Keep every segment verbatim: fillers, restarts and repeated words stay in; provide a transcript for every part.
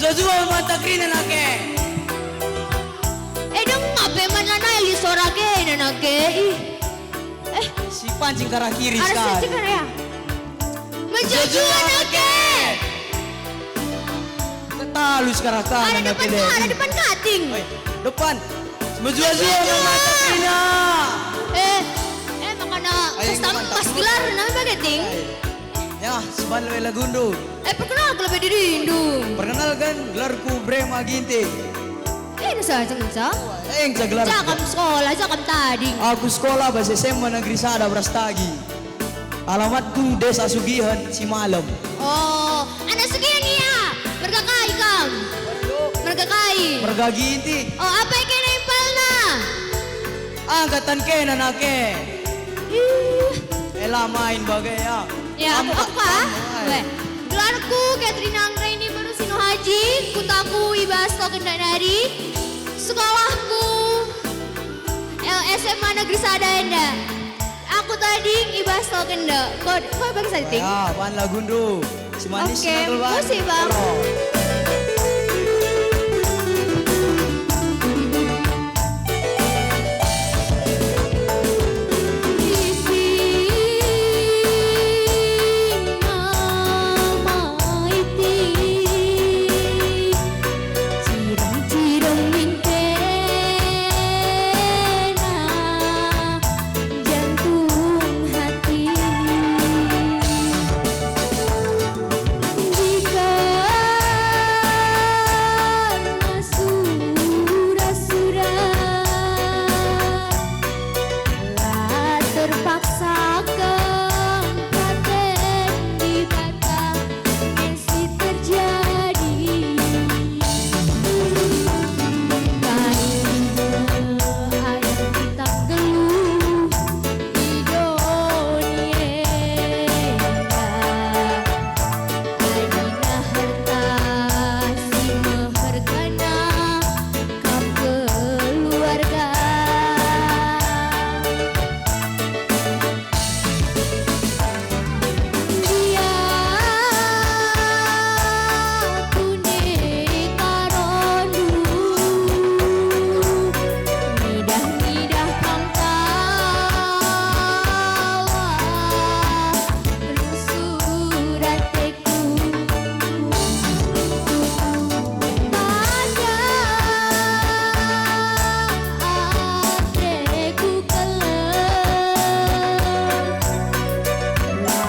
Jua-jua mata kerina nake. Eh, denga pe man lanai lit sora ke nake. Ih. Eh. Si pancing karakhiri ada sekali. Saja ya. Menjua-jua nake. Ketalu sekarang kan ada depan, ada depan kating. Oi, depan. Menjua-jua mata kerina. Eh, eh, makana custom pas gelar nami bage, Ting. Ya, seban lebe lagundu. Eh, perkenalken lebe dirindu. Perkenalken, gelarku Brema Ginting. Eh, nusa, cengca. Eh, enca gelarku. Jakam sekolah, jakam tading. Aku sekolah bas S M A Negeri Sada Brastagi. Alamatku Desa Sugihen, Simalem. Oh, anak Sugihen ia. Merga kai kam? Merga kai? Merga Ginting. Oh, apa kena impalna? Angkatan kena nake. Ih. Ela main bage ya. Ya, aku apa? Weh. Gelarku Katrina Anggraini Baru Sino Haji, kutaku i bas Tokenda nari. Sekolahku L S M A Negeri Sada enda. Aku tading i bas Tokenda. Kod, koi bagi saja, Ting? Ya, pan lagundu. Si manis. Oke, musik, Bang. Jantung hati jika sura-sura la terpaksaken katen Dibata. Si terjadi kai, ayat kita geluh i doni enda. Adina harta si mehergana kap keluarga. Ia kune karondu, ngidah-ngidah kam kala rusur ateku. Pada ateku keleng, la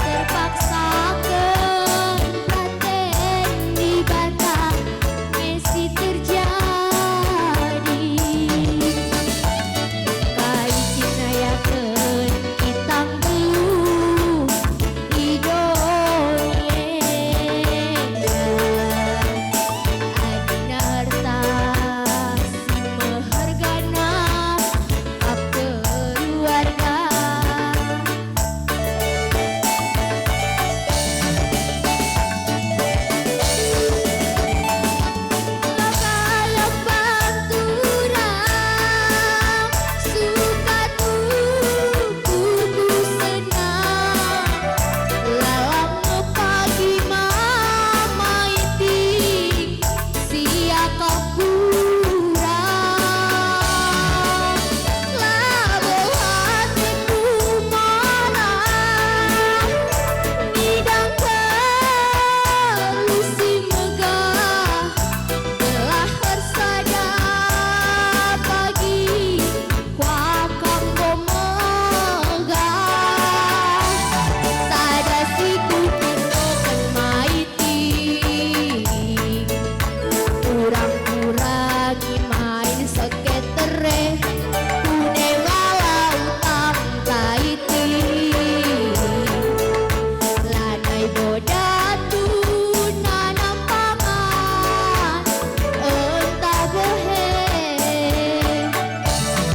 terpaksaken katen Dibata me si terjadi. Kai si nayaken kita nggeluh i doni enda. Adina harta si mehergana kap keluarga. Laba-laban turang, suka tubuhku senang, lalap me pagi mama itik. Siakap kurang, labo ateku marah, ngidah nggeluh si megah, gelah ersada pagi. Kuakap enggo megah sada si kutendoken mai ting. Kurang-kurangi main skater e, kune bala utang kai ting. Lanai boda tu nanam pangan, entah behe.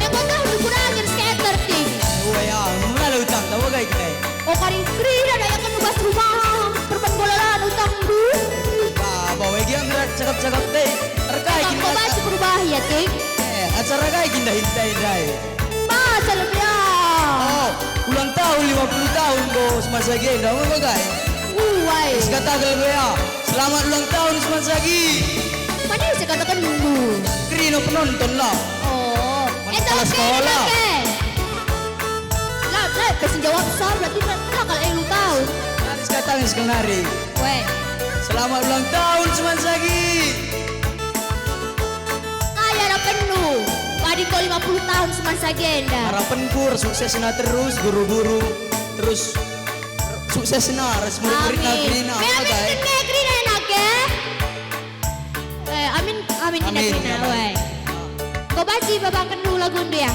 Enggo tah kurangi skater ting. Ua ya, mula utang, tau bage kita. O kari kerina dayaken bas rumah, perban golalan utangndu. Ah, bawa gia ngerat cakap-cakap teh. Erkai. Enggo kita banci berubah ya, ting. Eh, acara kai kita hintai ndai? Masa lebih ah. Oh, ulang tahun lima puluh tahun bos masa genda, enggo kai? Uai. Sekataken lebih ah. Selamat ulang tahun, Suman Sagi. Mana bisa katakan nunggu? Kerina penonton lah. Oh, mana eh, kepala sekolah. Lah, lah, pesin jawab besar berarti lah kalau eh ulang tahun. Harus katakan sekenari. Weh. Selamat ulang tahun, Suman Sagi. Kaya harapenmu, padi enggo lima puluh tahun Suman Sagi enda. Harapenku, suksesna terus, guru-guru, terus suksesna, ras murid-muridna. Amin. Kerina, amin, amin, amin, kerina enak, ya. Eh, amin, amin, amin, kerina, amin. Weh. Kau basi babangken dulu lagu ndu, ya.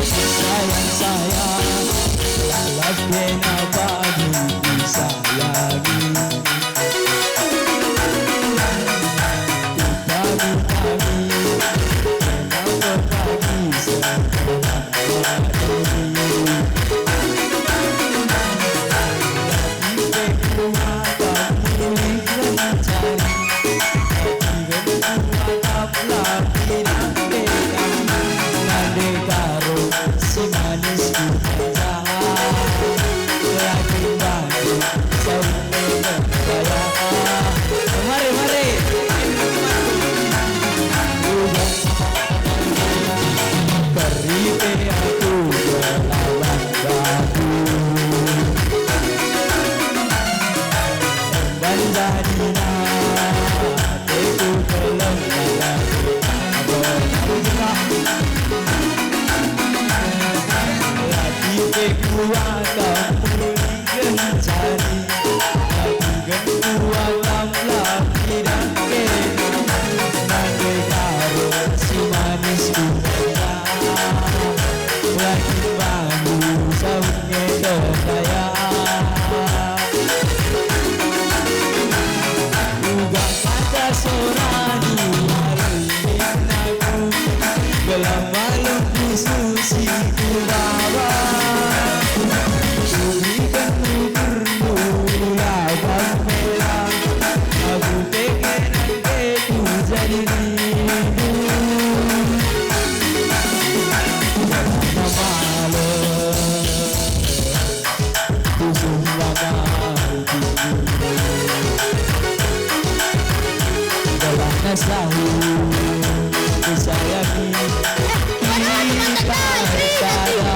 Sayang, sayang, lalap kena bagi disayangi. Pagi-pagi, kena pagi, sayang. Mari, mari. Beri pe aku belawan batu. Dan jadina ateku keleng. Lagi pe kuakap muli genjari. Genduan lam-lam tidak kena, nande karo si manis ku rasa. Lagi bangu saunge kekaya. Uga kata sorani lalu nina ku, gelah malem ku susi ku bawa. Berikan ukur Mula bang mela, aku pengen angke ku jadi rindu. Mama le, kusung mama rindu. Dalam nasahu, kusayangi. Kita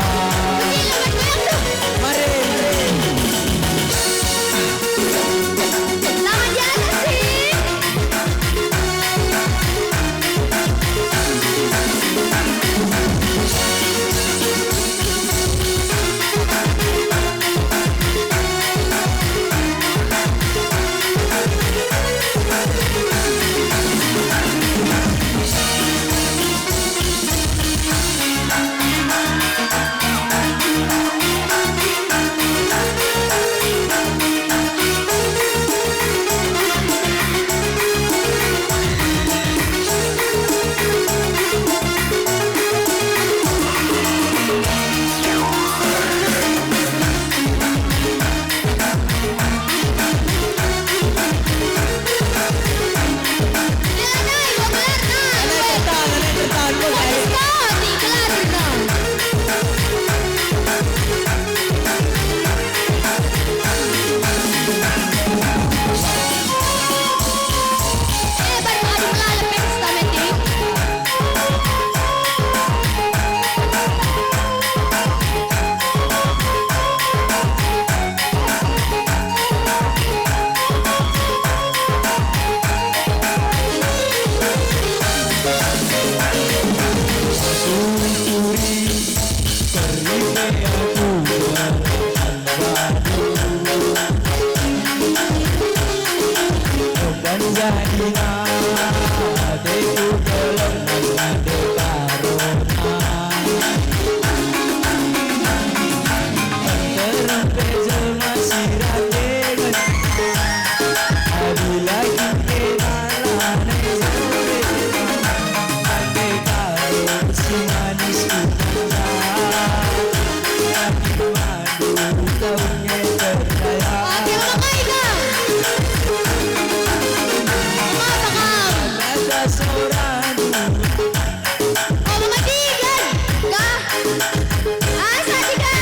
Asa tiga.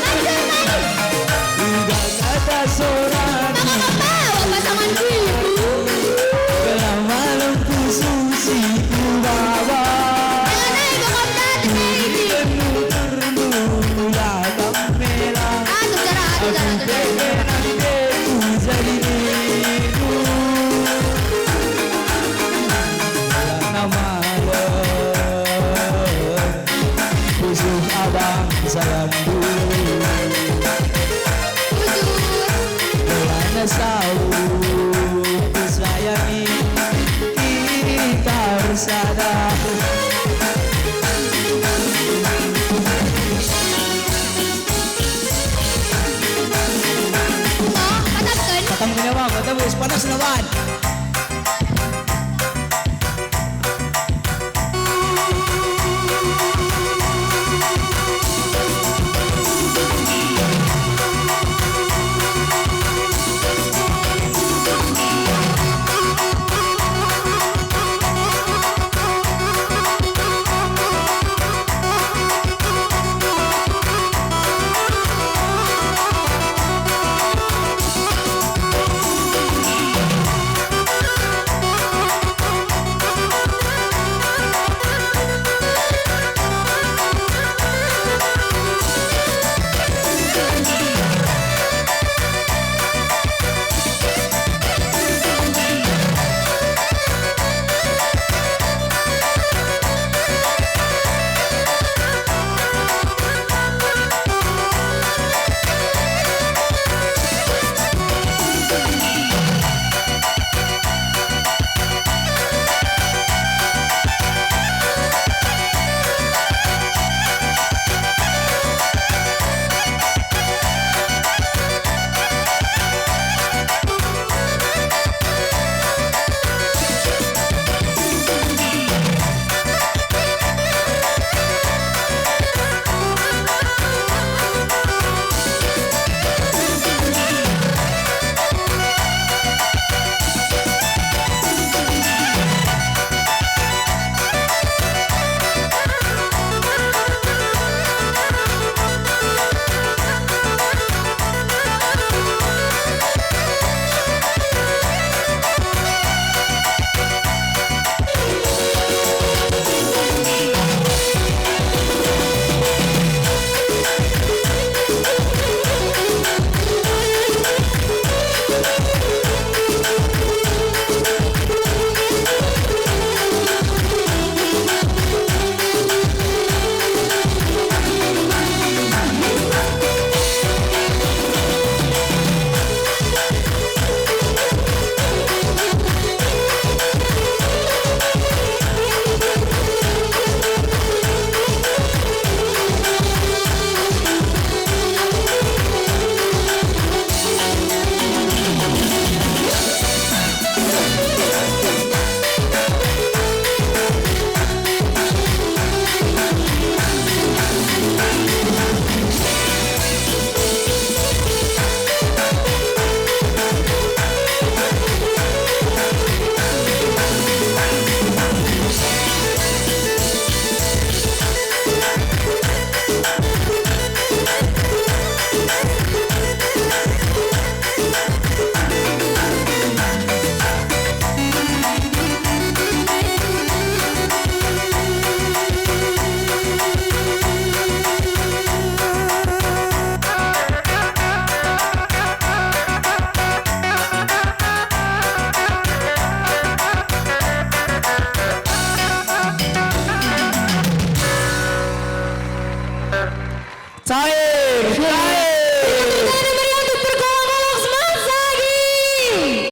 Mari, mari. Udah kata seorang. Maka bawa pasangan ibu. Gelah malam khusus itu baba. Jangan naik ke kota, naik. Penuh termula kamera. Atuh cara, atuh cara, atuh cara. Aku pengen nanti ku jadi ibu. Nama lo. Pusuh abang salam dulu. Pusuh. Bulan Sawu kusayangi, kita bersada. Katamken. Katamken ya, Bang. Katamken, panas, lawan. Cai